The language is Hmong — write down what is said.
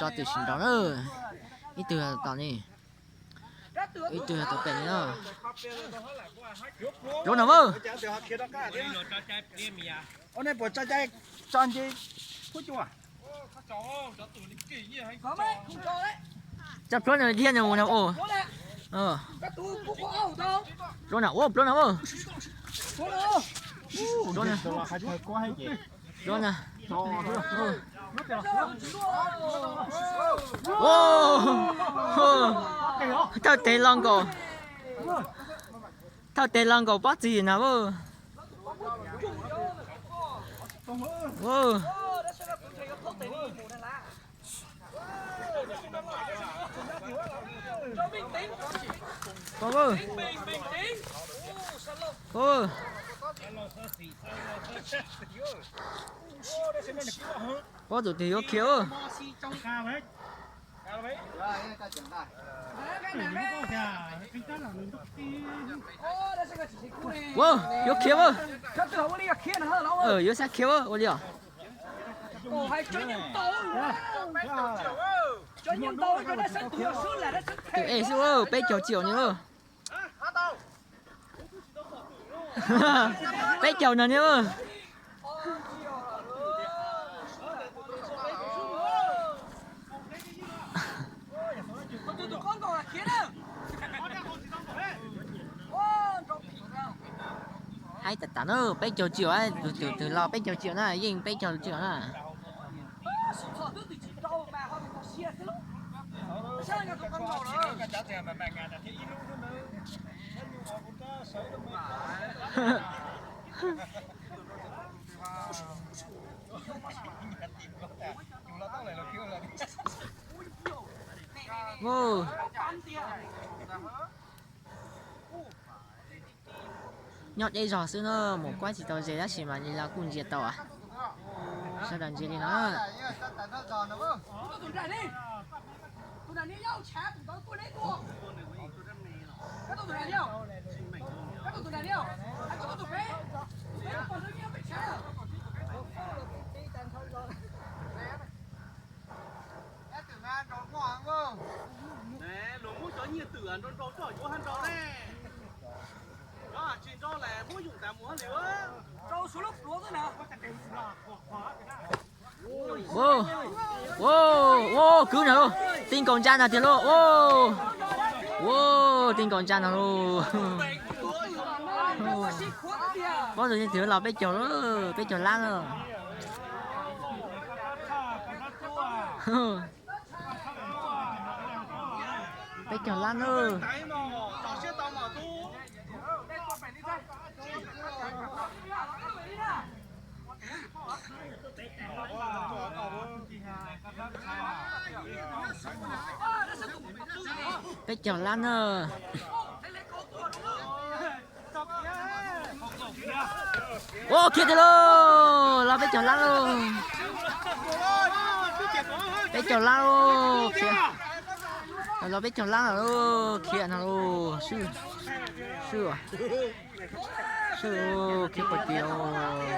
Tso twm sim nraud na. Ib tug tom ni, ib tug tom pem ni na. Rov no mas. Tso nce, tso plhuav no thiab no mus no. Plhuav no, plhuav no. Plhuav no. Thauj tes los nkaum, thauj tes los nkaum pob txig no. Pob tus twg yuav khiav. Ua, yuav khiav. Yuav sab khiav ua li os. Tus es xwb, peb caug tsis yog ni. Peb caug no ni. Haib tas tas na, peb caug tsis yog, tus twg los peb caug tsis yog na, yeej peb caug tsis yog na. Nyob deb zog xwb na, mus kuab tsis tau ze tab sis mas li los kuj ntsia tau. Sawv daws ntsia li no. Luag muab cov nyiaj twm nrau nrau coj yuav hab nrau ne. Cov tsis nrau las muab yoom tas mus hab li. Ua, ua, ua, kwv no lauj, ti nkaus ntsa no tiag lauj. Ua, ti nkaus ntsa no lauj. Pob txwv twg los peb caug, peb caug lab lauj. Peb caug lab lauj. Peb caug lab na. Ua, khiav tiag lauj, los peb caug lab lauj. Peb caug lab lauj, khiav. Los peb caug lab lauj, khiav no lauj. Swb, swb, khiav puag tid lauj.